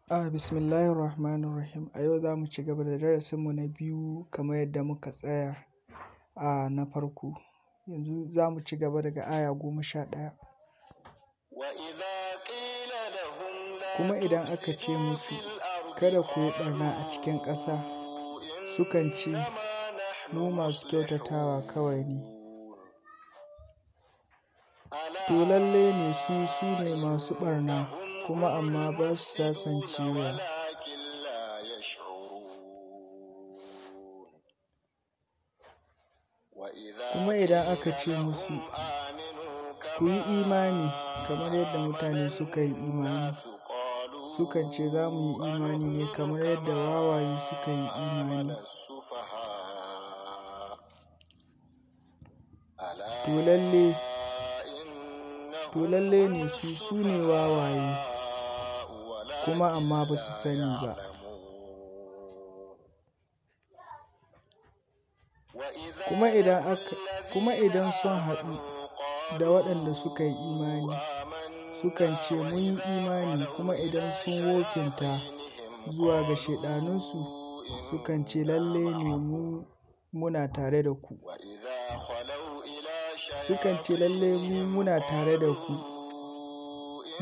Bismillahirrahmanirrahim. A yau za mu ci gaba da darasinmu na biyu kamar yadda muka tsaya a na farko. Yanzu za mu ci gaba daga aya 11. Kuma idan aka ce musu, kada ku yi ɓarna a cikin ƙasa, sukan ce, mu masu kyautatawa kawai ne. To lallai ne su su ne masu ɓarna, kuma amma ba su sasancewa. Kuma idan aka ce musu, ku yi imani kamar yadda mutane suka yi imani, sukan ce za mu yi imani ne kamar yadda wawaye suka yi imani. To lallai ne su su ne wawaye, kuma amma ba su sani ba. Kuma idan sun haɗu da waɗanda suka yi imani, sukan ce mun yi imani, kuma idan sun wofinta zuwa ga shaiɗanunsu, sukan ce lallai ne mu muna tare da ku. Sukan ce lallai mu muna tare da ku,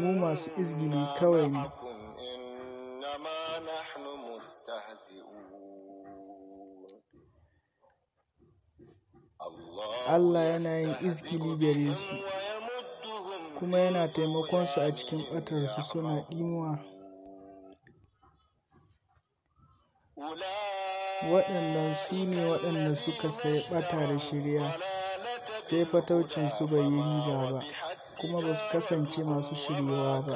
mu masu izgili kawai ne. Allah yana yin izgili gare su, kuma yana taimakonsu a cikin ɓatarsu suna ɗimuwa. Waɗannan su ne waɗanda suka sayi ɓata da shiriya, sai fataucinsu bai yi riba ba, kuma ba su kasance masu shiryuwa ba.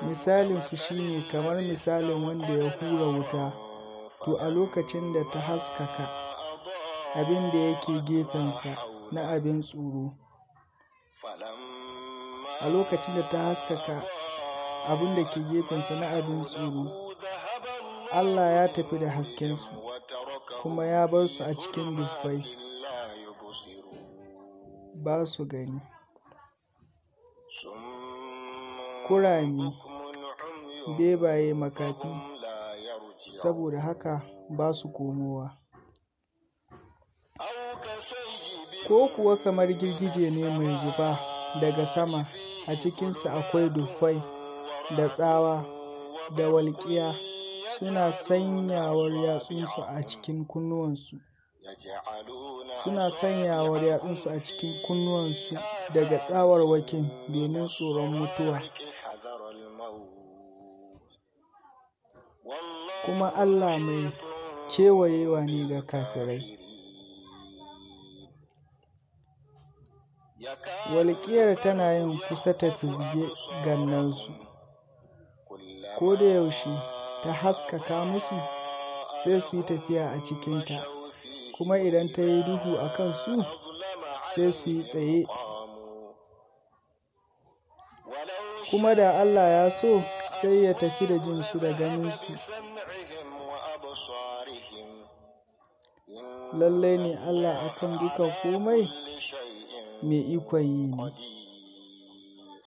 Misalinsu shi ne kamar misalin wanda ya hura wuta, to a lokacin da ta haskaka abin da yake gefensa na abin tsoro, a lokacin da ta haskaka abin da ke gefensa na abin tsoro, Allah ya tafi da haskensu, kuma ya bar su a cikin dufai, ba su gani. Kurame, bebaye makafi, saboda haka ba su komowa. Ko kuwa kamar girgije ne mai zuba daga sama, a cikinsa akwai dufai da tsawa da walƙiya, suna sanyawar yatsunsu a cikin kunnuwansu. Suna sanyawar yatsunsu a cikin kunnuwansu daga tsawarwakin domin tsoron mutuwa. Kuma Allah mai kewayewa ne ga kafirai. Walƙiyar tana yin kusa ta fizge gannansu, ko da yaushe ta haskaka musu, sai su yi tafiya a cikinta, kuma idan ta yi duhu a kansu, sai su yi tsaye. Kuma da Allah ya so, sai ya tafi da jinsu da ganinsu. Lallai ne Allah a kan dukan kome mai ikon yi ne.